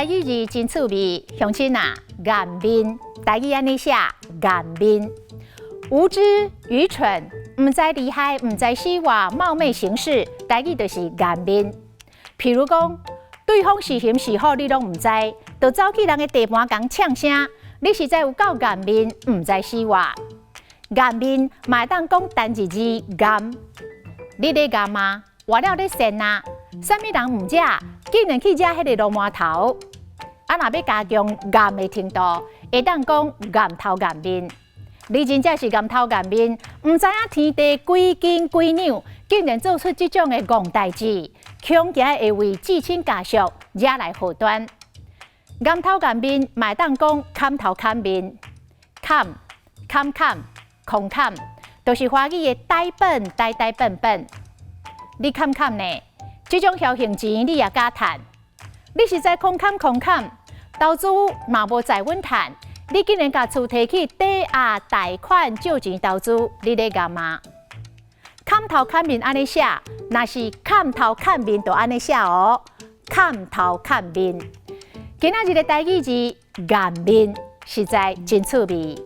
台語字真趣味，鄉親啊，顏面，台語按呢寫，顏面，無知、愚蠢，毋知利害，毋知死活，冒昧行事，台語就是顏面。譬如講，對方是熊是虎，你攏毋知，就走去人的地盤共嗆聲，你實在有夠顏面，毋知死活。顏面嘛會當講單一字顏，你咧顏嗎？活了咧善啊？啥物人毋食，竟然去食彼个滷饃頭。啊，若欲加強顏的程度，會當講顏頭顏面。你真正是顏頭顏面，毋知影天地幾斤幾兩，竟然做出這種的戇代誌，恐驚會為至親家屬惹來禍端。顏頭顏面嘛會當講砍頭砍面，砍砍砍空砍，就是華語的呆笨呆呆笨笨。你砍砍呢？這種僥倖錢你也敢趁？你實在空砍空砍，投資嘛無在穩趁，你竟然共厝提去抵押貸款借錢投資，你咧幹嘛？砍頭砍面按呢寫，若是砍頭砍面就按呢寫哦。砍頭砍面，今仔日的台語字顏面，實在真趣味。